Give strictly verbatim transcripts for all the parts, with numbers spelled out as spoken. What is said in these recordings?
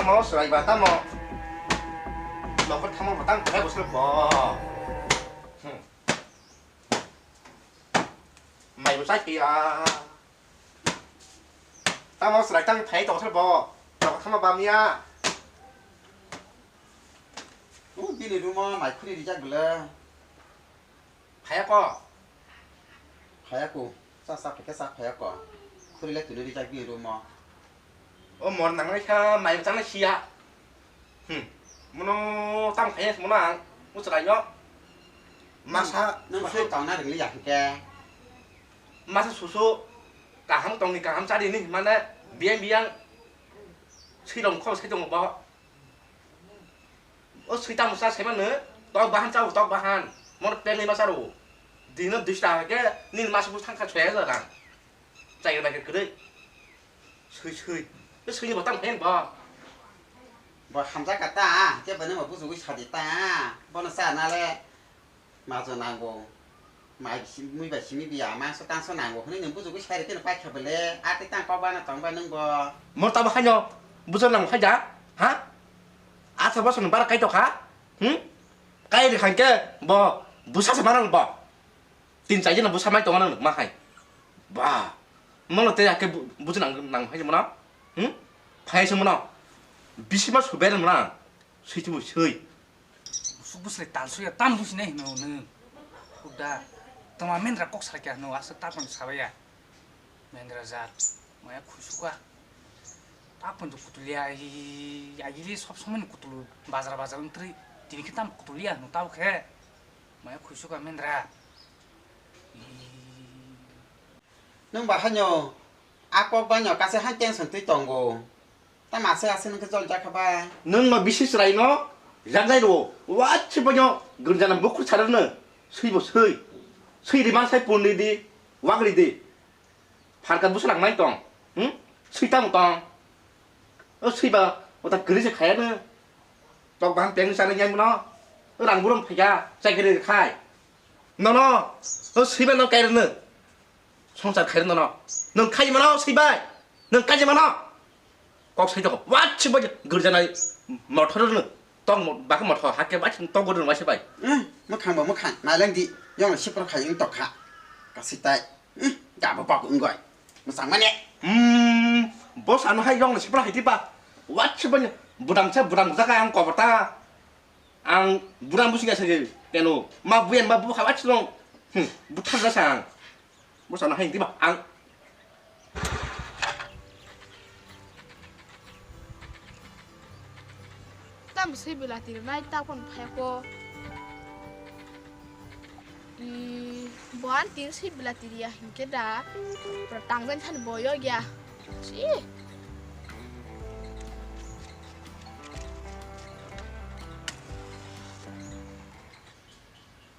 Mo swraiba tamo. Nokor thamo bo tang thai bosor bo. Hmm. Mai bo chai ya. Tamo swrai tang thai tong sor bo. Nokor thamo bam ya. U bini rumo mai khuri rijak bwle. Phaya ko. Phaya ko. Sa sa pheke sa phaya ko. Khuri le tuni rijak bini rumo. O mor nangnai kha, mai changnai siya. Hmm. Mono tam khaya mono ang. Mo chwrai no. Masa nang susu. Bahai tong na ringli ya hingke. Masa susu. Kaham tongni kaham chari ni mane biyang biyang. Sirong kho sai tong bo. O sui tamo sa sai mano, tok bahan chao, tok bahan. Mor pengni masa ro. Dino duista ke, nini masa bus thangkha chaya la rang. Chai bai ke kwrwi. Sui, sui. Be sui ni batang phen ba. Bo hamjak ka ta, je bani ma bujugwi sadi ta. Bono sa na le. Majo nango. Mai bisi, mui bai simi biya, mangso tangso nango hwnwi nwng bujugwi sai rw kheno paikha bwle, a tei tang kok bana tong bai nwng bo. Mo tabo haino bujo nang khaida, ha? Atharo bosor ni bara kaito kha, hmm? Kai rw khankhe bo bwsa se manang bo. Tin chai jeno bwsa mai tongo nang ma hai. Ba. Mono tei hakhe bu-, bujo nang, nang hai mono. Hmm? Phai se mono. Bisi ma suber mono. Sui tu sui. Busuk busle tal suya tam businai hino nung. Huda. Tama mendra kok sakya hino asa tapon sabaya. Mendra jat. Maya khusuka. Tapon tu kutulia ai ai sob somoi ni kutulu bazar bazar ntri. Tini ke tam kutulia hino tau khe. Maya khusuka mendra. Nung bahanyo. A kok banyo kase han tension twi tongo. Tamo aswk aswk nwng khe jol jakha ba? Nwng no bisi chwrai no jaknai rwo. Wachi bono gwnjana bukhuk sarwkno swi bo swi. Swi ri mansai pun ri di, wak ri di. Pharkat busa lang nai tong. Hmm? Swi tamo tong. O swi ba ota kwrwi se khaya no. Tok baham peng sana nyai mano. O rang burum phaya, chai kiri khai. No no. O swi ba no kai no. Songsar khairok nono. Nwng khai mano swi bai. Nwng kaji mano. Kok sai tongo. Wachi bai girjanai mothor no. Tong mo-, bak mothor hake bai tong gurun waisa bai. Hmm, mwkhang bo mwkhang. Naileng di. Yong sipro khai wng tokha. Kasi tai. Hmm, jabo bak wngoi. Mwchang mane. Hmm, boss ano hai yong sipro hai tiba. Wachi bai budang sa budang jaka ang kobota. Ang budang busi ga sai keno. Ma buyan ma bu khawa chilong. Hmm, buthar jasa ang. Mo sana hai tiba ang. Tam se bilati nai ta kon phai ko. I, bo an tin se bilati riya hinkhe da. Pro tangjan than boyo gya. Si.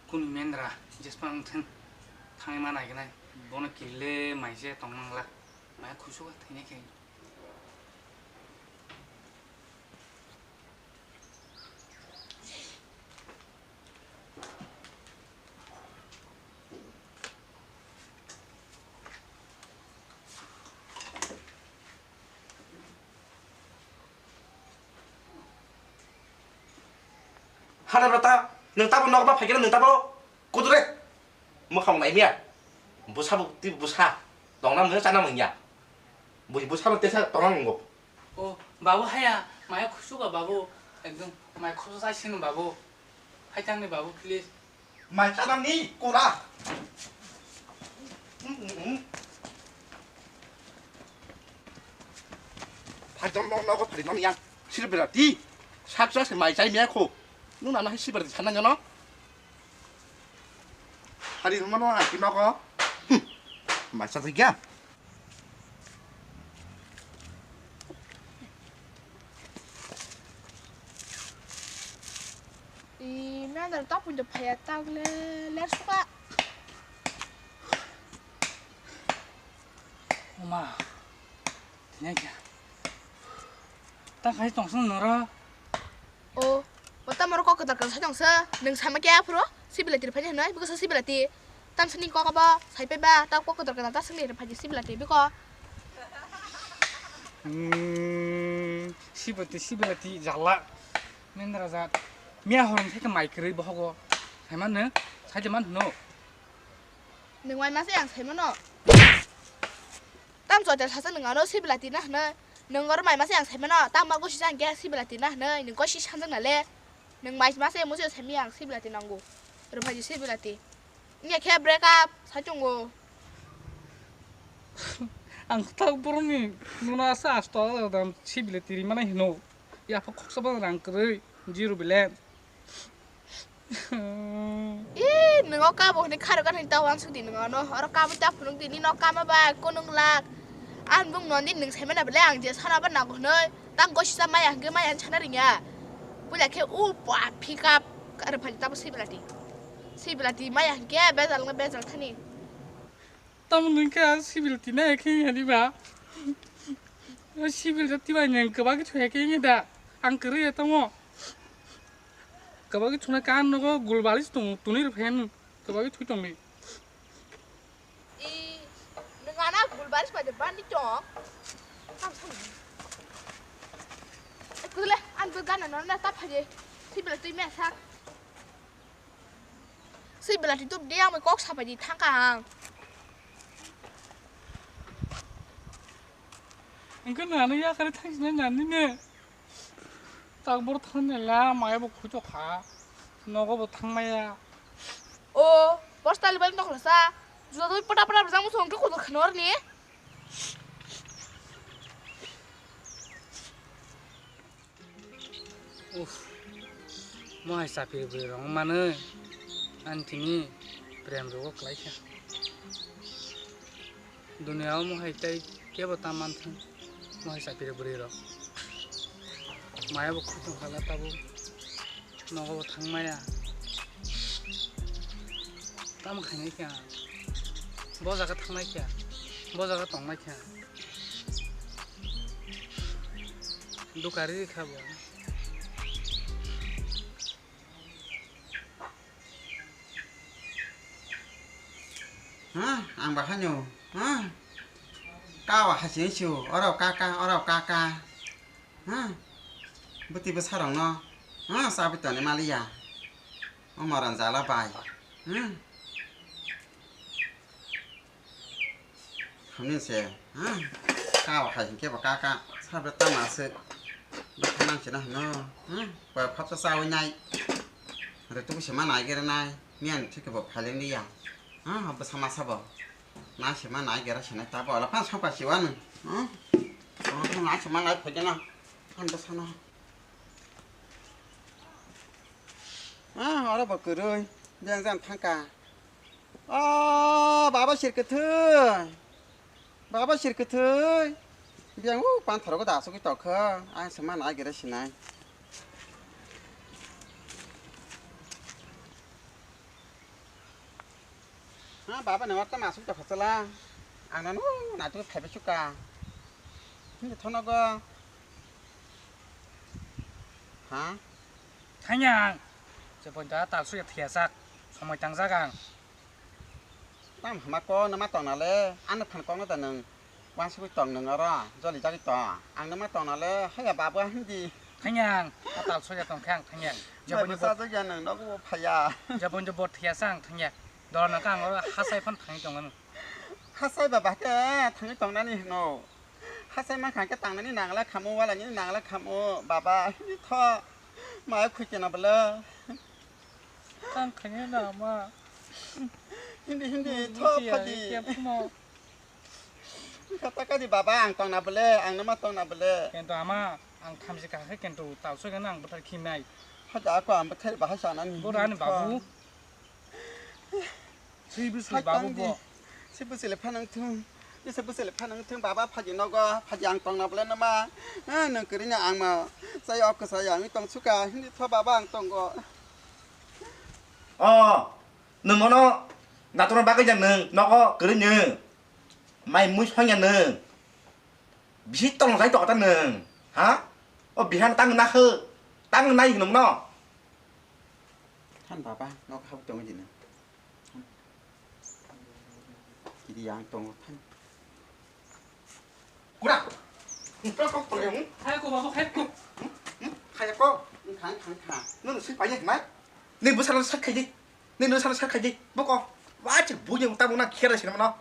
Kunu mendra, jespa wng thang, thangwi ma naignai, bono kirile maise tong nangla, maya khusugo thainai khe. Hana bata, nwng tabo nok ma phaikhe nwng tabo kudure. Mwkhang nai miya. Bwsa bo twi bwsa. Tongna mungya chana mungya. Bui bwsa bo tesa tongna mungo. O, babu haya, maya khusuka babu. Ekdom maya khusu sai sinu babu. Hai tangni babu, please. Mai chanani kura. Phai tong nok nogo phari mani yang. Sir berati. Sak sak se mai chai mia kho. Nung nana hai sir berati sana nyono. Hari mano aki nogo. Mai sa tiga. I, mendra tapun de phaya tak le, ler suka. Oma, tanya kya? Ta khai tong sung noro. O, o ta moro kok kwtal kwtal sai tong sa. Nwng sama kya phuru? Sibilati phai nai, biko sa sibilati. Tam sini kok abo, sai pe ba, ta kok kwtal kwtal ta sini phai sibilati, biko. Hmm, sibati, sibati, jala. Mendra jat. Miya horom theke mai kwrwi bohogo. Saimano, saide man no. Nwng mai masa yang saimano. Tam jotel sasa nwng ano sibilati na hwnwi. Nwng oro mai masa yang saimano. Tam ma gosi jang ge sibilati na hwnwi. Nwng gosi sanjak na le. Nwng mai masa yang musi saimi yang sibilati nango. Ruphaji sibilati. Wngya khe break up sai tongo. Ang kwtal borokni nono asa asto dam sibilati rimani hino. Yapha khoksa bo rang kwrwi zero balance. Ih, nwng o kabo hwnwi kharok gana ta wansuk di nwng ano. Oro kabo ta phunuk di, nini nok kama ba kunung lak. Ang bung non di nwng saimano bwle ang je sana ba nago hwnwi. Tang gosi sa maya hwnkhe maya hwn sana ringya. Puila khe u pa pick up. Kare phali tabo sibilati. Sibilati maya hwnkhe bejal wngkha bejal thani. Tamo nwng khe sibilati nai khe ya di ba. Sibilati bai nwng kwbangkhe thwi khe ya da. Ang kwrwi ya tamo. Kwbangkhe thwna kan nogo gul balis tong tuni rw phen. Kwbangkhe thwi tongli. I nwng ana gul balis bai de bandi tong. Tam sam. Kudle an gana no na ta phaje. Sibilati me sak. Sui belati tup de ang bai kok sapai di thangka ang. Engke nani yakari thangsinai nani ne. Takbor thangni la maya bo khuito kha. Nogo bo thangmaya. O, postal bai nokla sa. Juda doi pota pota bjang musu engke kudu khnor ni. Uff, mohai chapiri bwrwi rok wng manwi ani tini prem rwgo kwlai kha. Duniya o mohai tei kebo ta manthwng, mohai chapiri bwrwi rok maya bo khutong khala tabuk nogo bo thang maya. Tamo khainai kha, bo jaga thangnai kha, bo jaga tongnai kha. Dukari kha bo. Ha, ang ba hanyo. Ha? Ka wa hasi su, oro ka ka, oro ka ka. Ha? Buti bwsa rok no. Ha, sa buti ni maliya. O moran jala bai. Ha? Hamni se, ha? Ka wa hai hinkhe bo ka ka. Sa be tama se. Bwkha nang se na hino. Ha? Ba phap sa sa wi nai. Re tu se ma nai gere nai. Miyan thik bo phalen liya. Ha? Bwsa ma sa bo. Na se ma nai gere se nai ta bo. La pan sa pa si wa nung. Ha? Na se ma nai phai na. Pan bwsa na. Ah, oro bo kwrwi. Jang jang thangka. Oh, baba sirkwthwi. Baba sirkwthwi. Biyang u panthorogo da asugwi tokha. Ang se ma nai gere sinai. Ha, baba ni orta masuk tokha chala. Ang nanu natu phaibe chuka. Ni thonogo. Ha? Thangya ang. Jebon da tal suya thiya sak. Somoi tangjak ang. Tam hama ko nama tong nale, ano phan kok no da nung. Wansugwi tong nung oro, joli jagwi tong. Ang nama tong nale, haya babu hindi. Thangya ang. Atal soya tong khe ang thangya ang. Jebon jebon. Sajak ya nung, nogo bo phaya. Jebon jebon thiya sa ang thangya. Dol nang kang oro hasai phan thangwi tong ano. Hasai ba bahte thangwi tong nani hino. Hasai mankha khe tangnani nangla khamu, wala ni nangla khamu, baba, hindi tho. Maya khwi kena bwle. Tang khaina na ma. Hindi, hindi, tho phadi. Kata kadi baba ang tongna bwle, ang nama tongna bwle. Kento ama, ang thamsi kakhe kento talsoi gana ang bwthar khimnai. Hada ako ang bwthar bahai sanani. Borani babu. Swi bwswi babu bo. Si bwswi le phanang thung. Bisa bwswi le phanang thung baba phaji nogo phaji ang tongna bwle nama. Ah, nang kwrwini ang ma. Saya ok saya ang tong suka hindi tho baba ang tongo. Oh, nung ono natura bagwi jang nung nogo kwrwini. Mai mui songya nung. Bisi tong jai tong ta nung. Ha? O bihan tang na khe. Tang nai hinung no. Than baba, nok hap tong jina. Kiri yang tong than. Kura. Kok kok tong yang. Hai ko babu, hai ko. Hmm? Kaya ko. Khang khang khang. Nung si payek na. Ni busana sak khai di. Ni nung sana sak khai di. Buko. Wa chi bu yang ta bu na khera sina mano.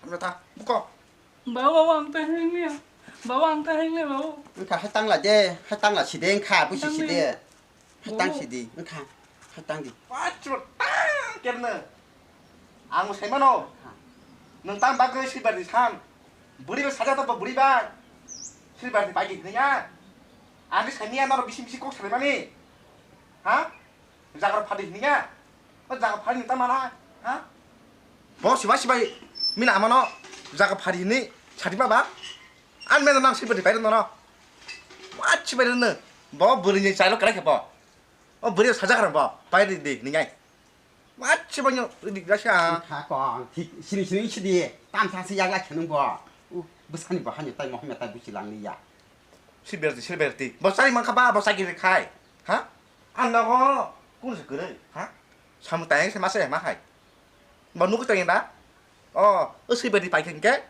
Ano ta. Buko. Babu, babu, ang ta heng ni. Babu, ang ta heng ni, babu. Wngkha hai tangla de, hai tangla side wngkha, busi side. Hai tang sidi, wngkha, hai tang di. Pachro tang kerna. Ang sai mano. Nung tang bagwi si bari san. Buri ba saja to buri ba. Si bari pai di niya. Ang sai niya noro bisi bisi kok sai mani. Ha? Jagar phadi niya. O jagar phadi ta mana? Ha? Bo sibai sibai mina amano jaga phari hini sadi baba. An mena nang sibai pai no. Wa sibai no. Bo buri ni chailo kare khe bo. O buri saja kare bo. Pai di di ningai. Wa sibai no di gasa. Kha ko thik sini sini sidi. Tam sa si yagla khenung bo. U busani bo hanyo tai mo hamya tai busi lang ni ya. Siberti siberti. Bo sari mangkha ba bo sagi khai. Ha? An nogo kun se kure. Ha? Samu tai se masa ma hai. Bo nugo tai ba. O, o si bedi pai khe,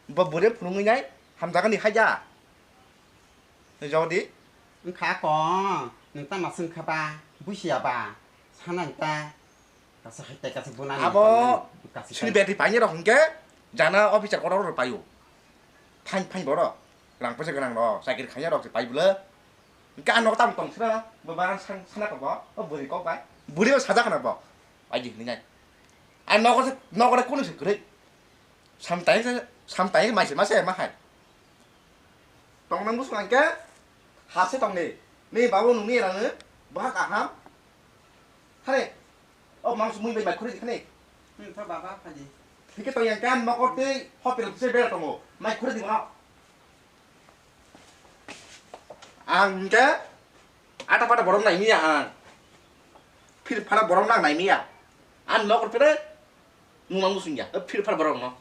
bo bure phunugwi nai, hamjaga ni haja. Jodi. Wngkha ko, nwng tama swngkha ba, busiya ba, sana ta, kasa hai ta, kasa bunani Abo, tongmani, kasa sini tai. Bedi pai ni rok hwnkhe, jana officer kotor rok paio. Phain, phain borok, rang poisa gwnang rok, chakri khaina rok se pai bwle. Hwnkhe ang nogo tamo tong sira, bo ba ang sang, sana ko bo, o bwrwi kok bai. Bwrwi o sajak na bo, pai di hwnwi nai. Ang nogo se, nogo re kunu se kwrwi. Samtang se, samtang mai se ma se ma hai. Tong nang busung angke, ha se tong ni. Ni babu nung ni rang, bahak aham. Hare, o mang sumui bai mai khuri di khani. Hmm, to baba phaji. Hike tong yang kan nogo tei hotel se bera tongo. Mai khuri di ma. Ang hwnkhe ata pata borok nai miya ang. Phir phara borok nang nai miya. Ang nok rw phere nung nang musung ya. Phir phara borok no.